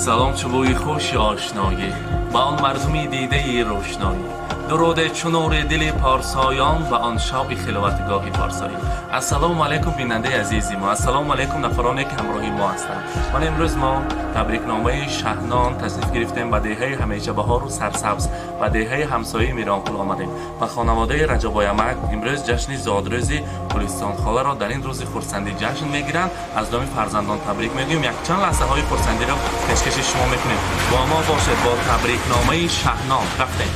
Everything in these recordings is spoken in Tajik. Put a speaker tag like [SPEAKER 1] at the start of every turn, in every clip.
[SPEAKER 1] Салом, чу бӯи хуши ошноӣ ба он мардуми дидаи рӯшноӣ, дуруде чу нури дили порсоён ба он шоҳи хилватгоҳи парсоӣ. Ассалому алайкум, бинандаи азизи мо, ассалому алайкум, нафароне ки ҳамроҳи мо ҳастанд. Ман имрӯз мо табрикномаи Шаҳнон ташриф гирифтем, ба деҳаи ҳамешабаҳору сарсабз, ба деҳаи ҳамсояи Миронқул омадем ва хонаводаи Раҷабоямак имрӯз ҷашни зодрӯзи Гулистонхоларо дар ин рӯзи хурсандӣ ҷашн мегиранд. Аз номи фарзандон табрик мегӯем, якчанд лаҳзаҳои хурсандиро пешкаши шумо мекунем. Бо мо бошед, бо табрикномаи Шаҳнон рафтем.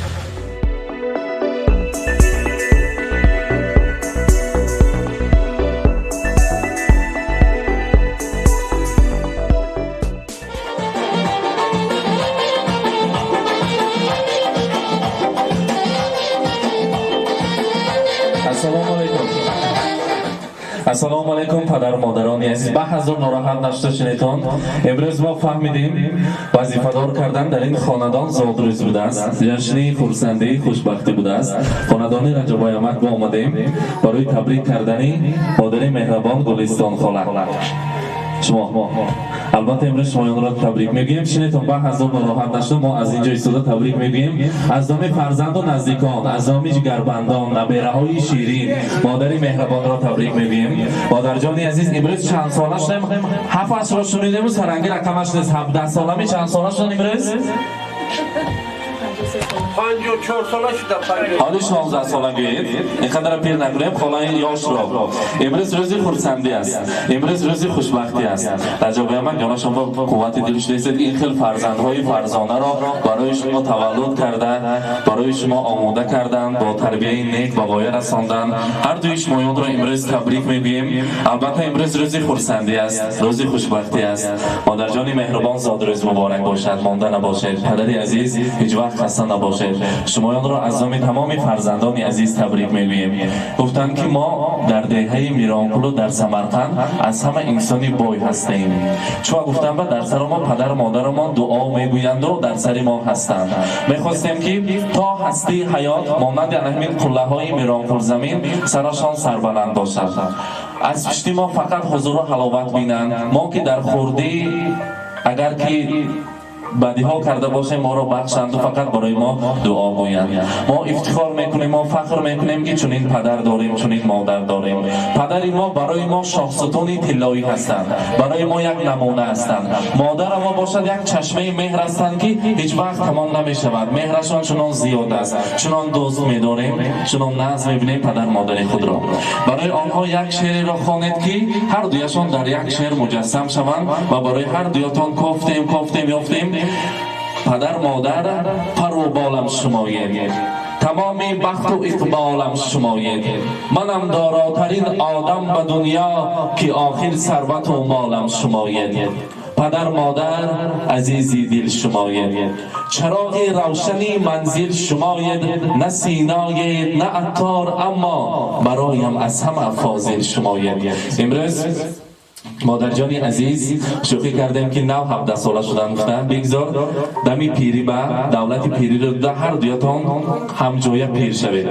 [SPEAKER 1] Ассалому алайкум, ассалому алайкум, падару модарони азиз. Ба ҳазор нороҳат нашуда шунетон. Имрӯз мо фаҳмидем, вазифадор кардан дар ин хонадон зодрӯз будааст, ҷашни хурсандӣ, хушбахтӣ будааст. Хонадони Раҷабоямак мо омадем барои табрик кардани модари меҳрабон Гулистон хола. Шумо албатта имрӯз шумоёнро табрик мегӯем. Шинетон, ба ҳазор нороҳат нашуда, мо аз инҷо истода табрик мегӯем аз номи фарзанду наздикон, аз номи ҷигарбандон, набераҳои ширин модари меҳрабонро табрик мегӯем. Модарҷони азиз, имрӯз чанд сола шудем? Ҳафташро шунидему саранги рақамаш нест. 17 солами, чанд сола шудем имрӯз?
[SPEAKER 2] 54 сола шудам.
[SPEAKER 1] Ҳоли 16 сола гӯед, ин қадара пир накунем холаи ёшро. Имрӯз рӯзи хурсандӣ аст, имрӯз рӯзи хушбахтӣ аст. Раҷабоямак ҷонашон бо қуввати дил шудастед. Ин хел фарзандҳои фарзонаро барои шумо таваллуд карда, барои шумо омода карданд, бо тарбияи нек ба воя расонданд. Ҳар дуи шумоёнро имрӯз табрик мегӯем. Албатта, имрӯз рӯзи хурсандӣ аст, рӯзи хушбахтӣ аст. Модарҷони меҳрубон, зодрӯз муборак бошад, монда набошед. Падари азиз, ҳеҷ вақт хаста набошед. Шумоёнро аз номи тамоми фарзандони азиз табрик мегӯем. Гуфтанд, ки мо дар деҳаи Миронқулу дар Самарқанд аз ҳама инсони бой ҳастем. Чуа гуфтам, ба дар саро мо падару модарамон дуо мегӯянду дар сари мо ҳастанд. Мехостем, ки то ҳастии ҳаёт монанди ана ҳамин қуллаҳои Миронқулзамин сарашон сарбаланд бошад, аз пишти мо фақат ҳузуру ҳаловат бинанд. Мо ки дар хурдӣ агар ки бадиҳо карда бошем, моро бахшанду фақат барои мо дуо гӯянд. Мо ифтихор мекунем, мо фахр мекунем, ки чунин падар дорем, чунин модар дорем. Падари мо барои мо шоҳсутуни тиллоӣ ҳастанд, барои мо як намуна ҳастанд. Модара мо бошад, як чашмаи меҳр ҳастанд, ки ҳеҷ вақт тамом намешавад. Меҳрашон чунон зиёд аст, чунон дӯст медорем, чунон нағз мебинем падар модари худро. Барои онҳо як шеъреро хонед, ки ҳар дуяшон дар як шеър муҷассам шаванд ва барои ҳар дуятон кофтем, кофтем, ёфтем. Падар, модар, пару болам шумоед, тамоми бахту иқболам шумоед. Манам доротарин одам ба дунё, ки охир сарвату молам шумоед. Падар, модар, азизи дил шумоед, чароғи равшани манзил шумоед. На Синоед, на Аттор, аммо бароям аз ҳама фозил шумоед. Имрӯз, модарҷони азиз, шӯхӣ кардем, ки нав 17 сола шудан. Гуфтам, бигзор дами пирӣ ба давлати пириро дуда, ҳар дуятон ҳамҷоя пир шавед,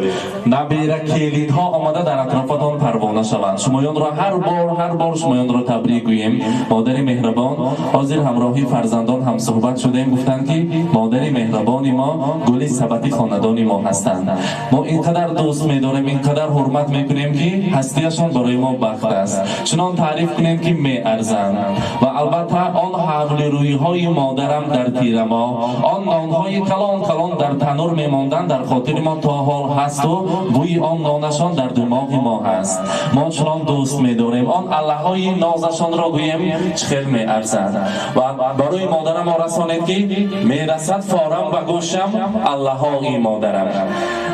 [SPEAKER 1] набера келинҳо омада дар атрофатон парвона шаванд. Шумоёнро ҳар бор, ҳар бор шумоёнро табрик гӯем. Модари меҳрабон, ҳозир ҳамроҳи фарзандон ҳамсуҳбат шудем. Гуфтанд, ки модари меҳрабони мо гули сабати хонадони мо ҳастанд. Мо ин қадар дӯст медорем, ин қадар ҳурмат мекунем, ки ҳастияшон барои мо бахт аст. Чунон таъриф кунем, ки меарзанд. Ва албатта, он ҳавлирӯиҳои модарам дар тирамоҳ, он нонҳои калон калон дар танур мемонданд, дар хотири мо то ҳол ҳасту бӯи он нонашон дар димоғи мо ҳаст. Мо чунон дӯст медорем, он аллаҳои нозашонро гӯем, чӣ хел меарзанд. Ва барои модарам расонед, ки мерасад форам ба гӯшам аллаҳои модарам.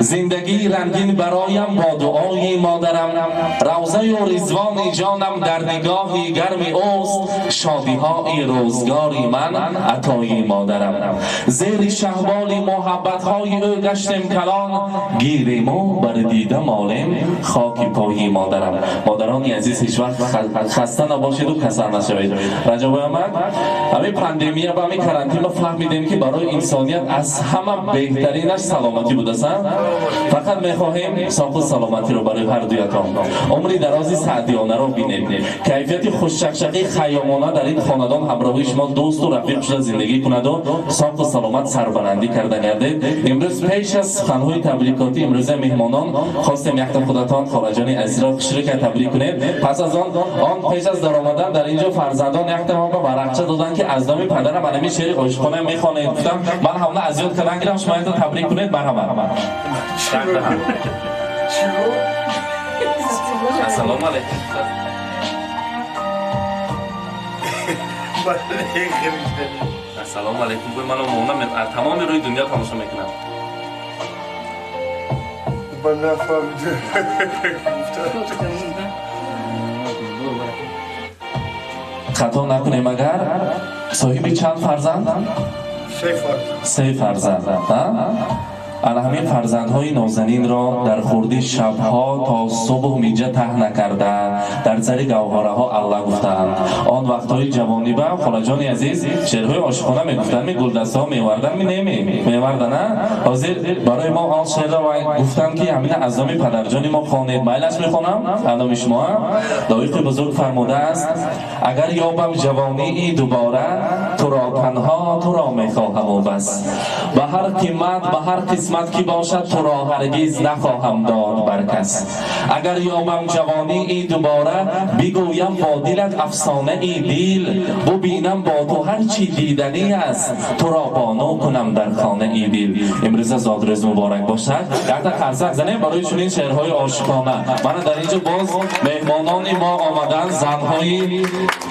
[SPEAKER 1] Зиндагии рангин бароям бо дуои модарам, равзаю ризвони ҷонам дар нигоҳи гарми ӯст, шодиҳои рӯзгори ман атои модарам. Зери шаҳболи муҳаббатҳои ӯ гаштем калон, гирему бар дида молем хоки пои модарам. Модарони азиз, ҳеҷ вақт хаста набошеду касал нашавед. Раҷабоямак, ҳамин пандемия ба ҳамин карантин ма фаҳмидем, ки барои инсоният аз ҳама беҳтаринаш саломатӣ будааст. Фақат мехоҳем соқу саломатиро барои ҳар дуятон, умри дарози саъдиёнаро бинед, кайфияти. Табиати хушчақчақии хайёмона дар ин хонадон ҳамроҳи шумо дӯсту рафиқ шуда зиндагӣ кунаду соқу саломат сарбаландӣ карда гардед. Имрӯз пеш аз суханҳои табрикотӣ имрӯза меҳмонон хостем якта худатон холаҷони азизро хушрӯка табрик кунед. Пас аз он пеш аз даромадан дар ин ҷо фарзандон якта ма ба варақча доданд, ки аз номи падарам анами шеъри ошиқона мехонед. Гуфтам, ман ҳамна аз ёд кардан гирам, шумо якта табрик кунед. Марҳамат.
[SPEAKER 2] Чего?
[SPEAKER 1] Ассалому алайкум. Ассалому алайкум. Бӯй мано монам аз тамоми рӯи дунё тамошо мекунам.
[SPEAKER 2] Ман нафаҳмидам.
[SPEAKER 1] Хато накунем, агар соҳиби чанд фарзанд?
[SPEAKER 2] Се фарзанд.
[SPEAKER 1] Се фарзанд. Ана ҳамин фарзандҳои нозанинро дар хурдӣ шабҳо то субҳ миҷа таҳ накарда, дар сари гавҳораҳо алла гуфтаанд. Он вақтҳои ҷавониба, холаҷони азиз, шеърҳои ошиқона мегуфтанд, ми гулдастаҳо мевардан, ми неми мевардан, а? Ҳозир барои мо он шеърро гуфтанд, ки ҳамина аз номи падарҷони мо хонед. Майлаш, мехонам аз номи шумо. Лоиқи бузург фармудааст: «Агар ёбам ҷавонии дубора, туро, танҳо туро мехоҳаму бас. Ба ҳар қимат, ба ҳар қисмат ки бошад, туро ҳаргиз нахоҳам дод бар кас. Агар ёбам ҷавонии дубора, бигӯям бо дилат афсонаи дил, бубинам бо ту ҳар чӣ диданӣ аст, туро бону кунам дар хонаи дил». Имрӯза зодрӯз муборак бошад. Якта қарсак занем барои чунин шеърҳои ошиқона. Мана дар инҷо боз меҳмонони мо омаданд, занҳои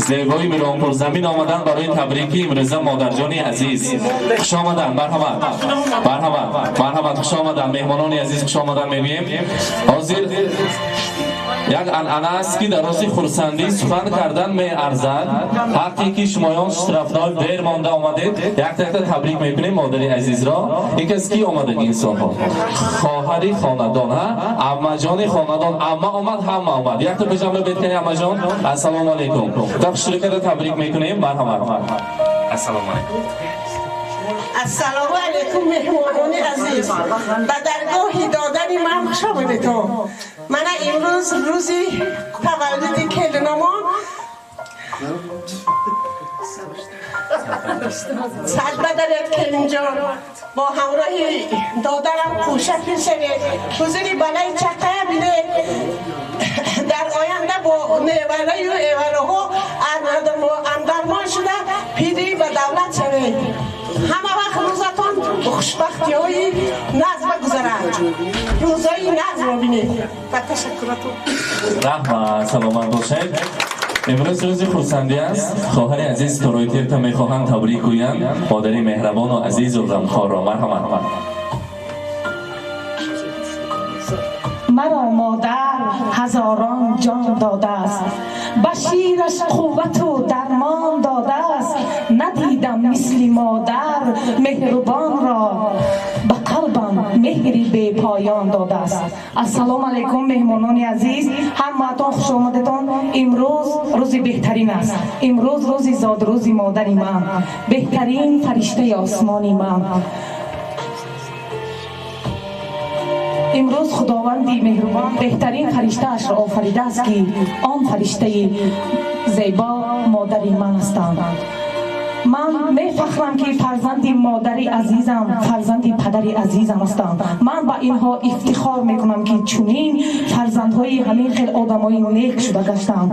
[SPEAKER 1] зебои миронпурзамин омаданд барои табрики имрӯза модарҷони азиз. Хуш омаданд, марҳамат, марҳамат, марҳамат, хуш омаданд, меҳмонони азиз, хуш омаданд мегӯем. Ҳозир як анъана аст, ки дар рӯзи хурсандӣ сухан кардан меарзад. Ҳаққе ки шумоён штрафной дер монда омадед, якта якта табрик мекунем модари азизро. Ин кас ки омадаги инсонҳо? Хоҳари хонадон, ҳа, аммаҷони хонадон. Амма омад, ҳама омад. Якта пешамро беткани, аммаҷон. Ассалому алайкум. Да хушрӯкада табрик мекунем, марҳамат. Ассалому алайкум.
[SPEAKER 3] Ассалому алайкум, меҳмонони азиз, ба даргоҳи додани ман хуш омадетон. Мана имрӯз рӯзи таваллуди келинамон. Сад бадаред, келинҷон, бо ҳамроҳи додарам кӯша пир шавед, ҳузури балаи чақая бинед, дар оянда бо невараю эвараҳо андармон шуда, пирӣ ба давлат шавед. Ҳама вақт рӯзатон хушбахтиҳои назма гузарад, рӯзҳои назмро бинед. Ба ташаккуратон.
[SPEAKER 1] Раҳмат, саломат бошед. Имрӯз рӯзи хурсандӣ аст. Хоҳари азиз торои терта мехоҳанд табрик гӯянд модари меҳрабону азизу ғамхорро. Марҳамат.
[SPEAKER 4] Маро модар ҳазорон ҷон додааст, ба шираш қуввату дармон додааст. Надидам мисли модар меҳрубонро, ба қалбам меҳри бепоён додааст. Ассалому алайкум, меҳмонони азиз, ҳамаатон хуш омадетон. Имрӯз рӯзи беҳтарин аст. Имрӯз рӯзи зодрӯзи модари ман, беҳтарин фариштаи осмони ман. Имрӯз худованди меҳрубон беҳтарин фариштаашро офаридааст, ки он фариштаи зебо модари ман ҳастанд. Ман мефахрам, ки фарзанди модари азизам, фарзанди падари азизам ҳастам. Ман ба инҳо ифтихор мекунам, ки чунин фарзандҳои ҳамин хел одамои нек шуда гаштам.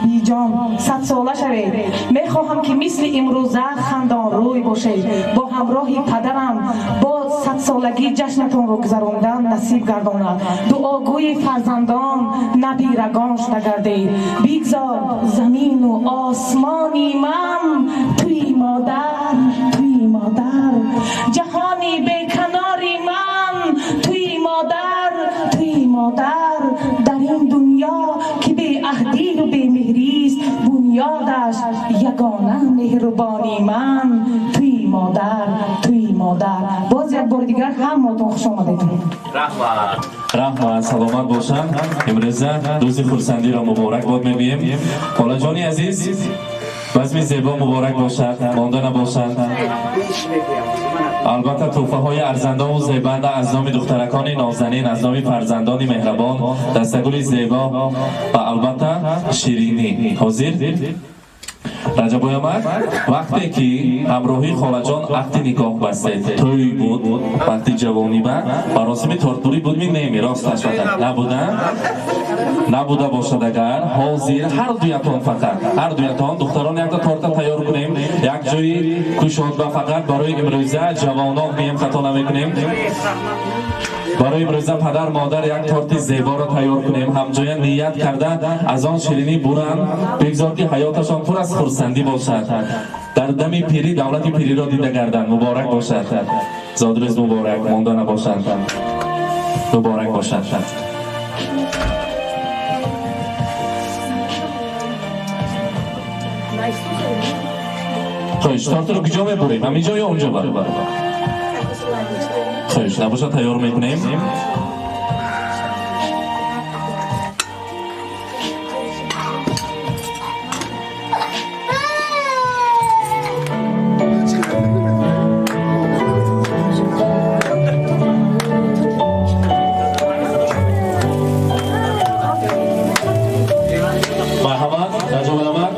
[SPEAKER 4] Биҷон, садсола шавед. Мехоҳам, ки мисли имрӯза хандонрӯй бошед. Бо ҳамроҳи падарам бо садсолагӣ ҷашнатонро гузарондан насиб гардонад. Дуогӯи фарзандон, набирагон шуда гардед. Бигзор замину осмони ман туи модар, туи модар, ҷаҳони беканори ман туи модар, туи модар. Дар ин дунё, ки беаҳдию бемеҳрист бунёдаш, ягона меҳрубони ман туи модар, туи модар. Боз як бори дигар ҳамаатон хуш омадедон.
[SPEAKER 1] Раҳмат, раҳмат, саломат бошанд. Имрӯза рӯзи хурсандиро муборак бод мегӯем. Холаҷони азиз, базми зебо муборак бошад, монда набошанд.
[SPEAKER 5] Беш мегӯям.
[SPEAKER 1] Албатта, тӯҳфаҳои арзандаву зебанда аз номи духтаракони нозанин, аз номи фарзандони меҳрабон, дастагули зебо ва албатта ширинӣ. Ҳозир, Раҷабоямак, вақте ки ҳамроҳии холаҷон ақди никоҳ бастед, тӯй буд, вақти ҷавонӣ ба маросими тортбурӣ буд ми не, росташ фақат набуда, набуда бошад. Агар ҳозир ҳар дуятон, фақат ҳар дуятон, духтарон, якта торта тайёр кунем, як ҷои кушодба, фақат барои имрӯза ҷавонон меем, хато намекунем, барои имрӯза падар модар як торти зеборо тайёр кунем, ҳамҷоя ният карда аз он ширинӣ буранд. Бигзор ки ҳаёташон пур аз хурсандӣ бошад, дар дами пирӣ давлати пириро дида гарданд. Муборак бошад, зодрӯз муборак, монда набошад, муборак бошад. Хош, тортро куҷо мебурем, ҳаминҷо ё онҷо ба? Хош, набошад, тайёр мекунем. Марҳамат, Раҷабаламад,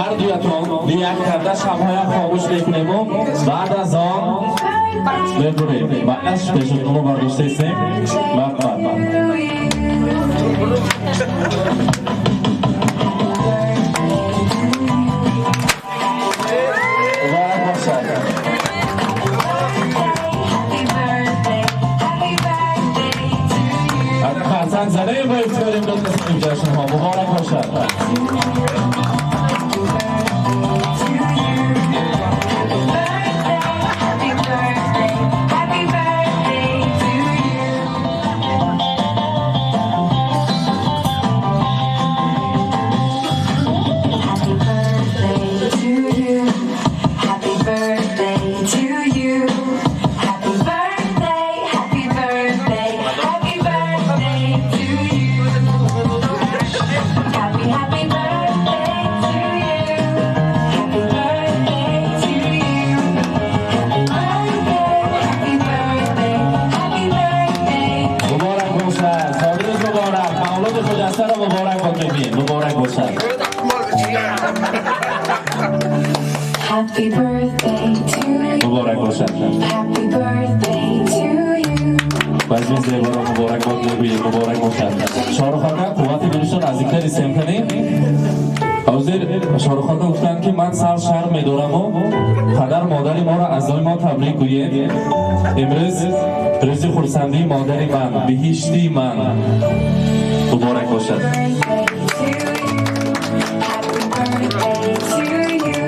[SPEAKER 1] ҳар дуятон ният карда, шамъҳоям хомӯш мекунему баъд аз он мебурем. Баъдаш пешотонро бардоштаистем. Марҳамат. Муборак бошад.
[SPEAKER 5] Happy birthday, happy birthday to you.
[SPEAKER 1] Фарзанд задаем, бо ифтихорем дод ҷашнҳо. Муборак бошад.
[SPEAKER 5] To you. Happy birthday, happy birthday, happy birthday to you. Happy birthday to you. Happy birthday to you. Happy birthday, happy birthday, happy birthday to you. Happy, happy birthday to you. Happy birthday to you. Happy birthday, happy birthday, happy birthday.
[SPEAKER 1] Муборак бошад, зодрӯз муборак, мавлуди хуҷастаро муборак бод мегӯем. Муборак бошад.
[SPEAKER 5] Happy birthday to you.
[SPEAKER 1] Муборак бошад.
[SPEAKER 5] Happy birthday to you.
[SPEAKER 1] Базми зеборо муборак бод мегӯем. Муборак бошад. Шоҳрухока, қуввати дилшон наздиктари семканӣ. Ҳозир Шоҳрухока гуфтанд, ки ман сар шарм медораму падар модари моро аз номи мо табрик гӯед. Имрӯз рӯзи хурсандии модари ман, биҳиштии ман. Муборак бошад.
[SPEAKER 5] Birthday to you. Happy birthday to you.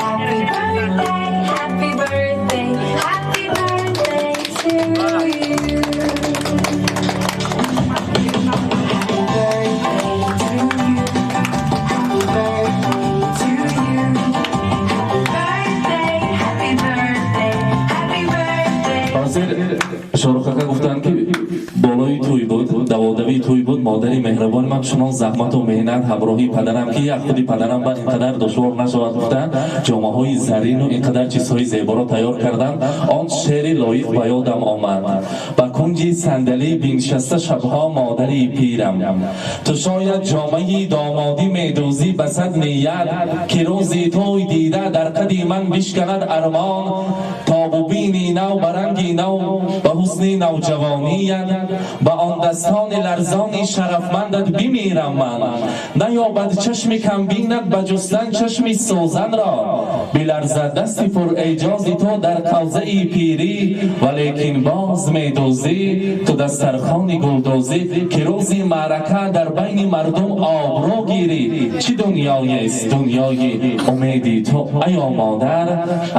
[SPEAKER 5] Happy birthday, happy birthday, happy birthday to you. Happy birthday to you. Happy birthday to you. Happy birthday, happy birthday, happy birthday.
[SPEAKER 1] Ҳозир Шоҳрухака гуфтанд, ки болои тӯй буд, даводавии тӯй буд, модари меҳрабони ман чунон заҳмату меҳнат ҳамроҳии падарам, ки як худи падарам ба ин қадар душвор нашавад гуфта, ҷомаҳои зарину ин қадар чизҳои зеборо тайёр карданд. Он шеъри лоиқ ба ёдам омад: «Ба кунҷи сандалӣ биншаста шабҳо модари пирам, ту шояд ҷомаи домодӣ медӯзӣ ба сад ният, ки рӯзи тӯй дида дар қади ман бишканад армон, тобу бини нав ба ранги нав, ба ҳусни навҷавоният, ба он дастони ларзони шарафмандат бимирам ман. Наёбад чашми камбинат ба ҷустан чашми сӯзанро, биларзад дасти пурэъҷози ту дар қавзаи пирӣ, валекин боз медӯзӣ ту дастархони гулдӯзӣ, ки рӯзи маърака дар байни мардум обрӯ гирӣ. Чӣ дунёест дунёи умеди ту, аё модар,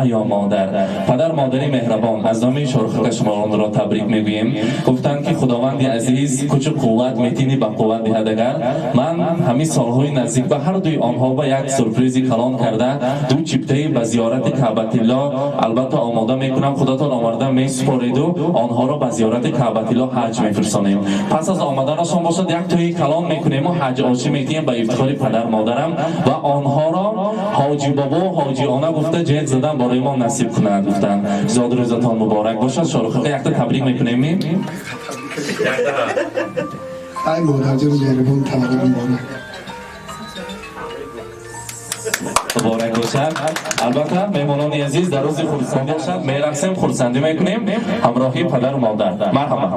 [SPEAKER 1] аё модар». Падар модари меҳрабон, аз номи Шоҳрухака шуморо табрик мегӯем. Гуфтанд, ки Худованди азиз кӯчу қувват метини, ба қувват диҳад, агар ман ҳамин солҳои наздик ба ҳар дуи онҳо ба як сюрпризи калон карда, ду чиптаи ба зиёрати Каъбатилло албатта омода мекунам, худатон омарда месупориду онҳоро ба зиёрати Каъбатилло ҳаҷ мефирсонем. Пас аз омаданашон бошад, як тӯи калон мекунему ҳаҷ ошӣ медиҳем ба ифтихори падар. Модарам ва онҳоро Ҳоҷи Бобо, Ҳоҷи Она гуфта ҷеғ задан барои мо насиб кунад, гуфтанд. Зодрӯзатон муборак бошад. Шоҳрух, якта табрик мекунем.
[SPEAKER 2] Ай, модарҷон меҳрибон, таваллуд муборак.
[SPEAKER 1] Муборак бошад. Албатта, меҳмонони азиз, дар рӯзи хурсандӣ бошад, мерақсем, хурсандӣ мекунем ҳамроҳи падару модар. Марҳамат.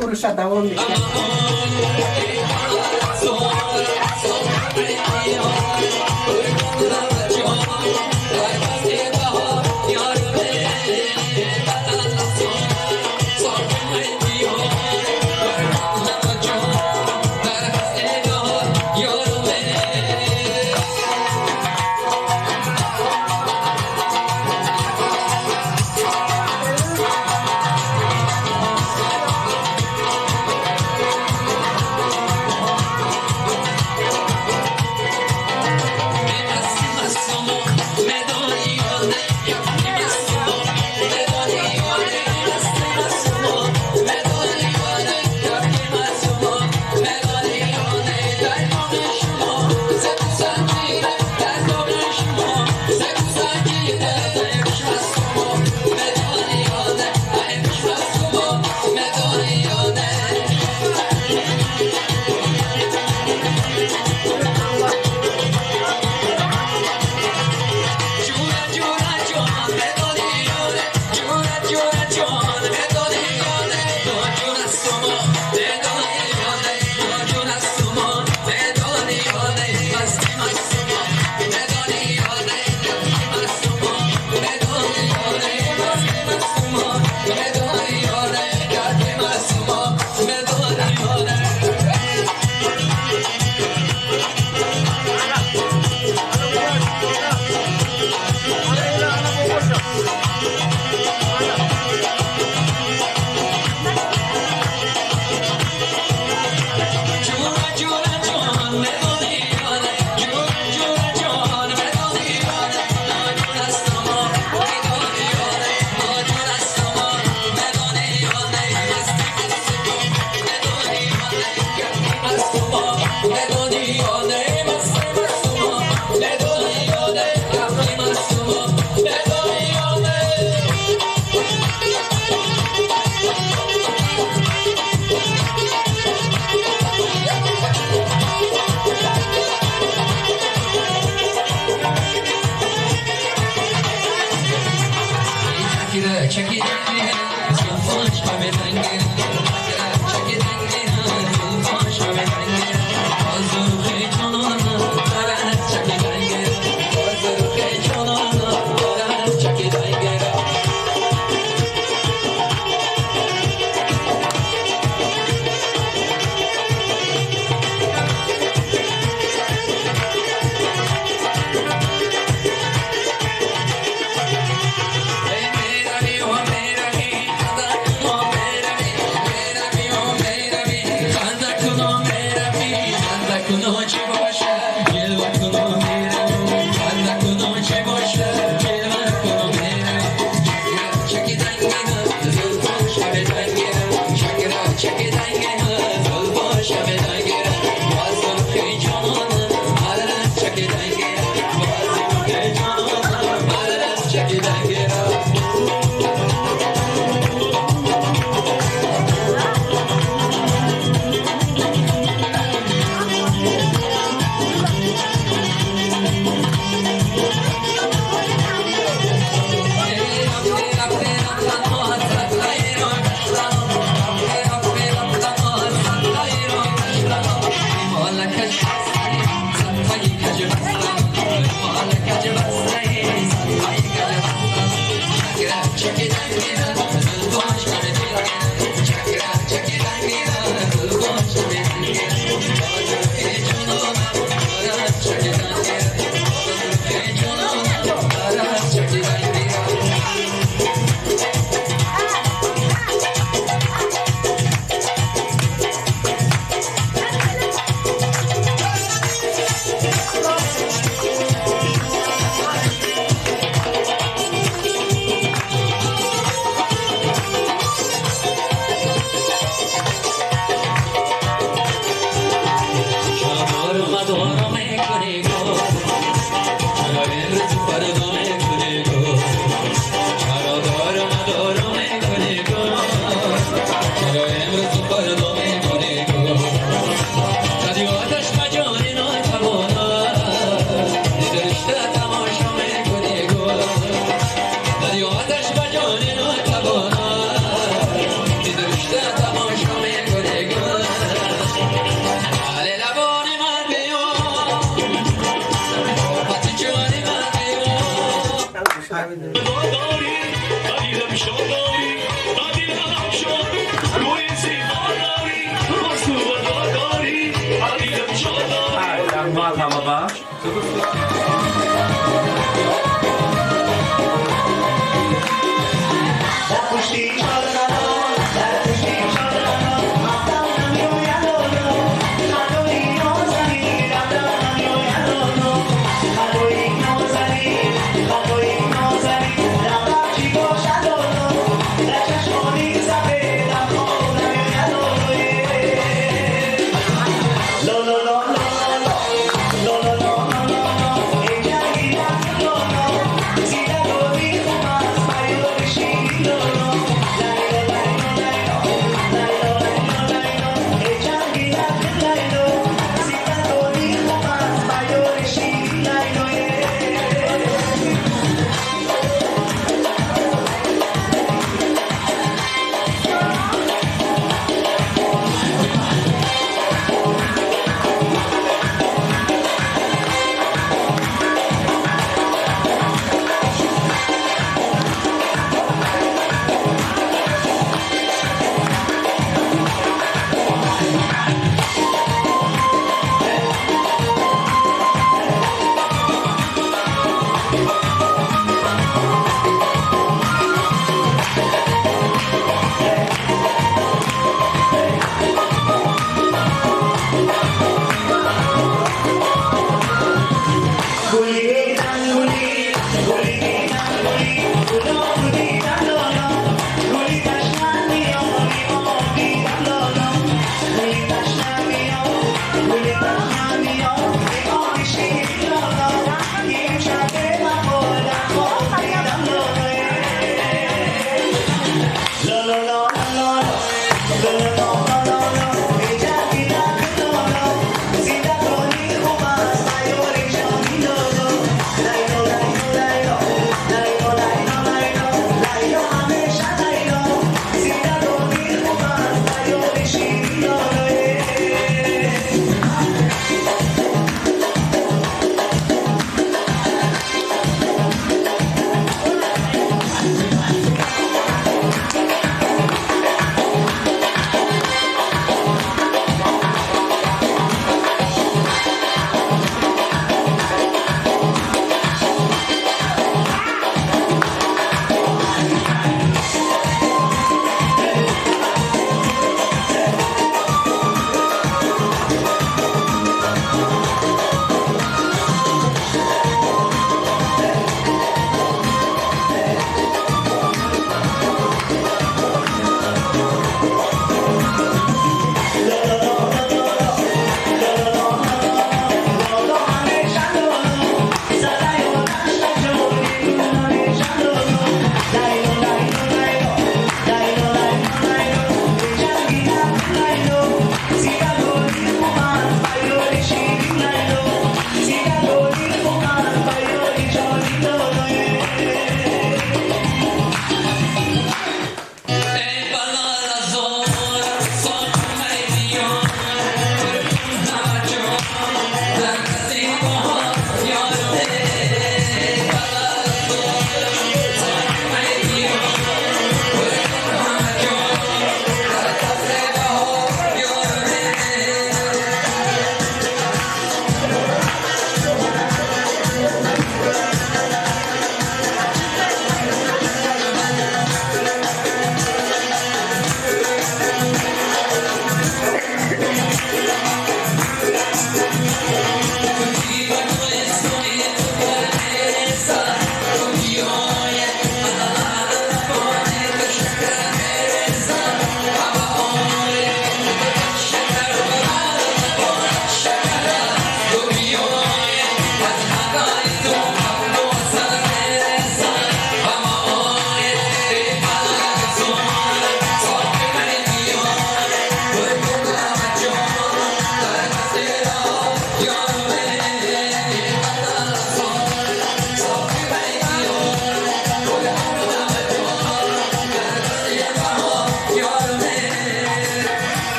[SPEAKER 3] Уруша давом мекунад.
[SPEAKER 6] Ништа тамошо мекунӣ гул. Ҳале лабони ман биё, офати ҷони ман биё.
[SPEAKER 7] Дорӣ, ба дилам шод дорӣ, ба дилам шод, рӯи зебо дорӣ, росту адо дорӣ, ба дилам шод дорӣ.
[SPEAKER 1] Раҳмат ҳамама.
[SPEAKER 8] Дар пушти чорқанот, дар пушти.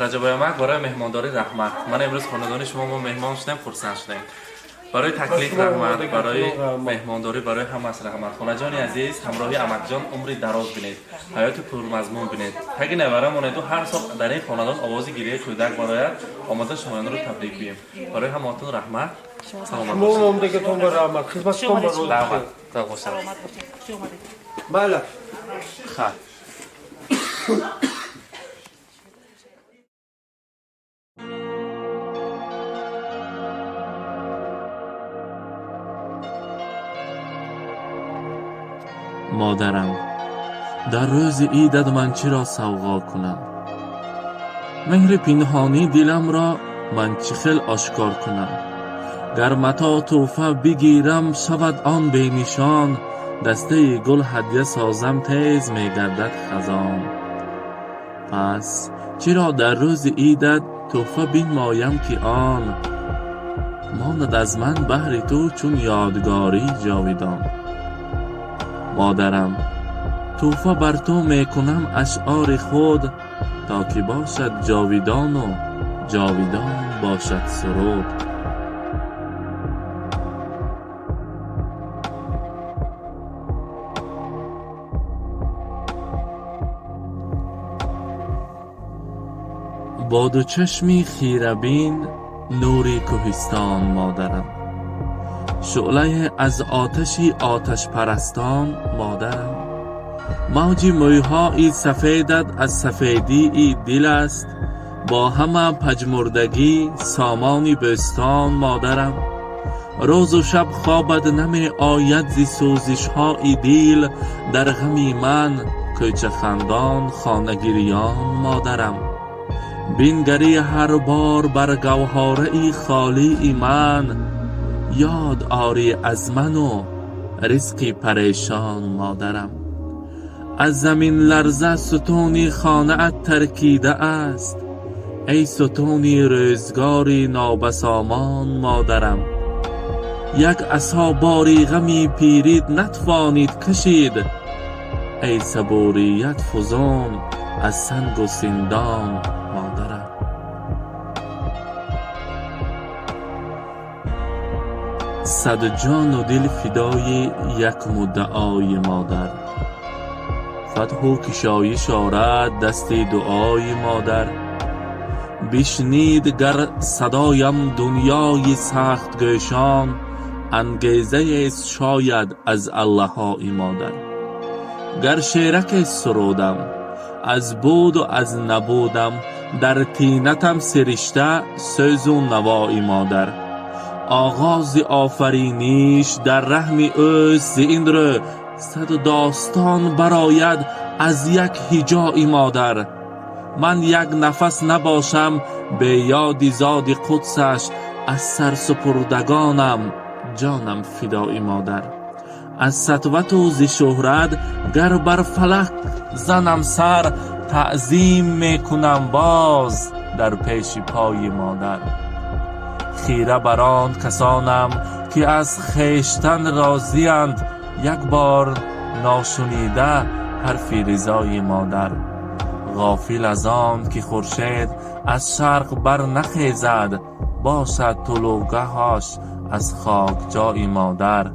[SPEAKER 1] Раҷабой амак, барои меҳмондорӣ раҳмат. Ман имрӯз хонадони шумо мо меҳмон шудем, хурсанд шудем. Барои таклиф раҳмат, барои меҳмондорӣ, барои ҳамааш раҳмат. Хонаҷони азиз, ҳамроҳи амакҷон умри дароз бинед, ҳаёти пурмазмун бинед, таги навара монеду ҳар сол дар ин хонадон овози гирияи кӯдак барояд, омода шумоёнро табрик гӯем. Барои ҳамаатон раҳмат, саломат
[SPEAKER 8] Шумо
[SPEAKER 1] бошед.
[SPEAKER 8] омдагитон ба раҳмат, хизматитон ба рӯз.
[SPEAKER 1] Раҳмат, сог бошед.
[SPEAKER 8] Майла.
[SPEAKER 1] Хай. Модарам, дар рӯзи идат ман чиро савғо кунам? Меҳри пинҳонӣ диламро ман чӣ хел ошкор кунам? Гар матоъ тӯҳфа бигирам, шавад он бенишон, дастаи гул ҳадя созам, тез мегардад хазон. Пас чиро дар рӯзи идат тӯҳфа бинмоям, ки он монад аз ман баҳри ту чун ёдгории ҷовидон? Модарам, тӯҳфа бар ту мекунам ашъори худ, то ки бошад ҷовидону ҷовидон бошад суруд. Бо ду чашми хирабин нури кӯҳистон, модарам, шӯълае аз оташи оташпарастон, модарам, мавҷи мӯйҳои сафедат аз сафедии дил аст, бо ҳама паҷмурдагӣ сомони бӯстон, модарам. Рӯзу шаб хобат намеояд зи сӯзишҳои дил, дар ғами ман кӯчахандон, хонагирён, модарам. Бингарӣ ҳар бор бар гавҳораи холии ман, ёд орӣ аз ману ризқи парешон, модарам. Аз заминларза сутуни хонаат таркида аст, эй сутуни рӯзгори нобасомон, модарам. Як асо бори ғами пирит натвонид кашид, эй сабурият фузун аз сангу синдон, модарам. Сад ҷону дил фидои як муддаои модар, фатҳу кишоиш орад дасти дуои модар. Бишнид гар садоям дунёи сахтгӯшон, ангезаест шояд аз аллаҳои модар. Гар шераке сурудам аз буду аз набудам, дар тинатам сиришта сӯзу навои модар. Оғози офариниш дар раҳми ӯст, зи ин рӯ саду достон барояд аз як ҳиҷои модар. Ман як нафас набошам бе ёди зоди қудсаш, аз сарсупурдагонам ҷонам фидои модар. Аз сатвату зи шӯҳрат гар бар фалак занам сар, таъзим мекунам боз дар пеши пои модар. Хира бар он касонам, ки аз хештан розиянд, як бор ношунида ҳарфи ризои модар. Ғофил аз он ки хуршед аз шарқ барнахезад, бошад тулӯъгоҳаш аз хокҷои модар.